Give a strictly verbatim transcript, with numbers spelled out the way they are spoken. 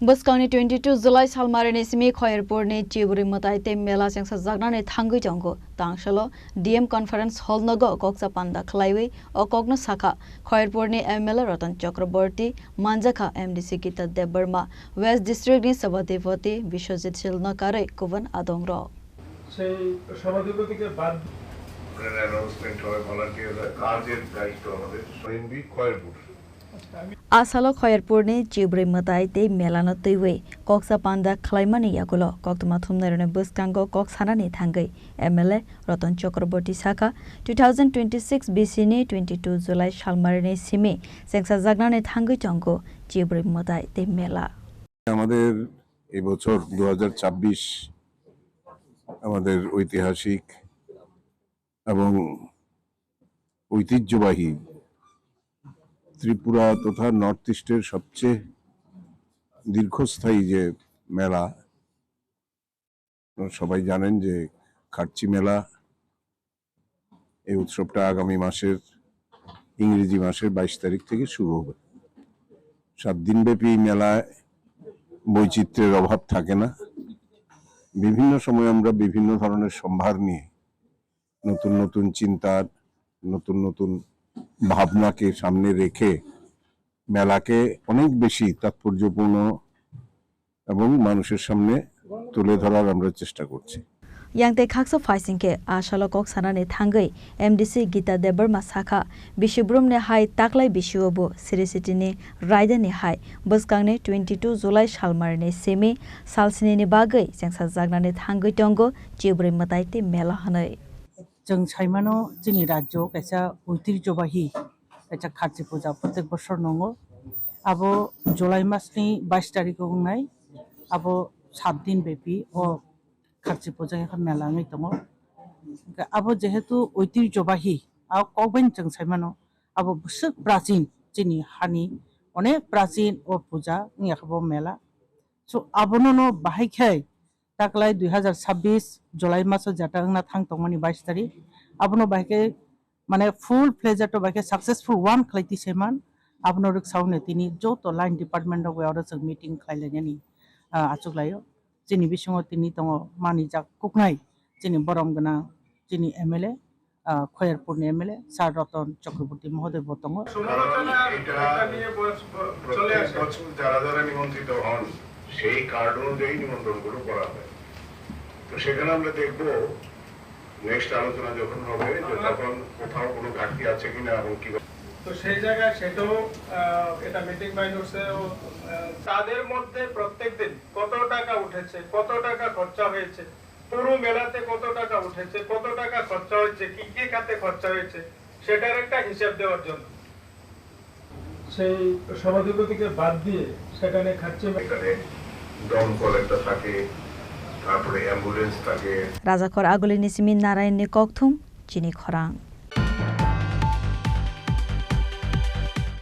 Bwskangni twenty two July salmarini simi Khoyerpurni Chibri mwtai tei mela chengsajaknani thangwi tongo. Tangsalo D M Conference Hall nogo koksa panda khlaiwi o kokno sakha Khoyerpurni M L A Ratan Chakraborty, manjakha M D C Gita Debbarma, West District ni Sabhapati Biswajit Silna karwi kubun adongrok. সেই সভাধিপতিকে বাদ অ্যানাউন্সমেন্ট হবে, ভলান্টিয়াররা কাজের দায়িত্ব আমাদের। এমবি Khayerpur. A salo Khoyerpurni Chibri mwtai tei melano twiwi koksa panda khlaimani yagulo koktwma thumnairokni bwskango kok sanani thangwi M L A Ratan Chakraborty sakha, two thousand twenty six B C ni twenty two July salmarini simi chengsajaknani thangwi tongo Chibri mwtai tei mela. আমাদের এবছর দু হাজার ছাব্বিশ আমাদের ঐতিহাসিক এবং ঐতিহ্যবাহী ত্রিপুরা তথা নর্থ ইস্টের সবচেয়ে দীর্ঘস্থায়ী যে মেলা, আপনারা সবাই জানেন যে খার্চি মেলা, এই উৎসবটা আগামী মাসের, ইংরেজি মাসের বাইশ তারিখ থেকে শুরু হবে। সাত দিনব্যাপী এই মেলায় বৈচিত্র্যের অভাব থাকে না। বিভিন্ন সময় আমরা বিভিন্ন ধরনের সম্ভার নিয়ে নতুন নতুন চিন্তার, নতুন নতুন ভাবনাকে সামনে রেখে মেলাকে অনেক বেশি তাৎপর্যপূর্ণ এবং মানুষের সামনে তুলে ধরার আমরা চেষ্টা করছি। Yang tei khaksa phaising khe a salo kok sanani thangwi M D C Gita Debbarma sakha, bisibrumni hai taklai bisio bo Sri City ni raidani hai bwskangni twenty two July salmarini simi salsnini bagwi chengsajaknani thangwi tongo Chibri mwtai tei mela hwnwi. Chwng saimano chini rajyo kaisa oitirjobahi kaisa kharchi puja protek bosor nongo. Abo July masni bais tarikh o wngnai, abo sat din bepi o kharchi puja wngkha mela wngwi tongo. Hwnkhe abo jehetu oitirjobahi, a kokbaini chwng saimano abo bwswk prachin chini hani onek prachin o puja wngya kha bo mela. So abono no bahai khe taklai dui hazar sabbish July maso jeta wngna thang tongmani bais tarikh. Abono bahai khe mane full fledged o bahai khe successful one khlai tisaiman. Abono rwksaune tini joto line department rok bai oro chwng meeting khlai lainani, ah, achuk laio. Chini bisingo tini tongo manijak kuknai chini borom gwnang chini M L A, ah, Khoyerpurni M L A Sir Ratan Chakraborty mohodoy bo tongo. কারণ এটা প্রত্যেক বছর যারা যারা নিমন্ত্রিত হন, সেই কার্ড অনুযায়ী নিমন্ত্রণগুলো করা হয়। তো সেখানে আমরা দেখব, নেক্সট আলোচনা যখন হবে, যে তখন কোথাও কোনো ঘাটতি আছে কিনা এবং কি। তো সেই জায়গায় সেটাও, আহ, এটা মিটিং মাইনসেও, আহ, তাদের মধ্যে প্রত্যেক দিন কত টাকা উঠেছে, কত টাকা খরচা হয়েছে, পুরো মেলাতে কত টাকা উঠেছে, কত টাকা খরচা হয়েছে, কি কি খাতে খরচা হয়েছে, সেটার একটা হিসাব দেওয়ার জন্য। সেই সভাধিপতিকে বাদ দিয়ে সেখানে খাচ্ছে এখানে দমকল একটা থাকে, তারপরে অ্যাম্বুলেন্স থাকে। Rajakhor Agulini simi Narayanni kokthum chini khorang.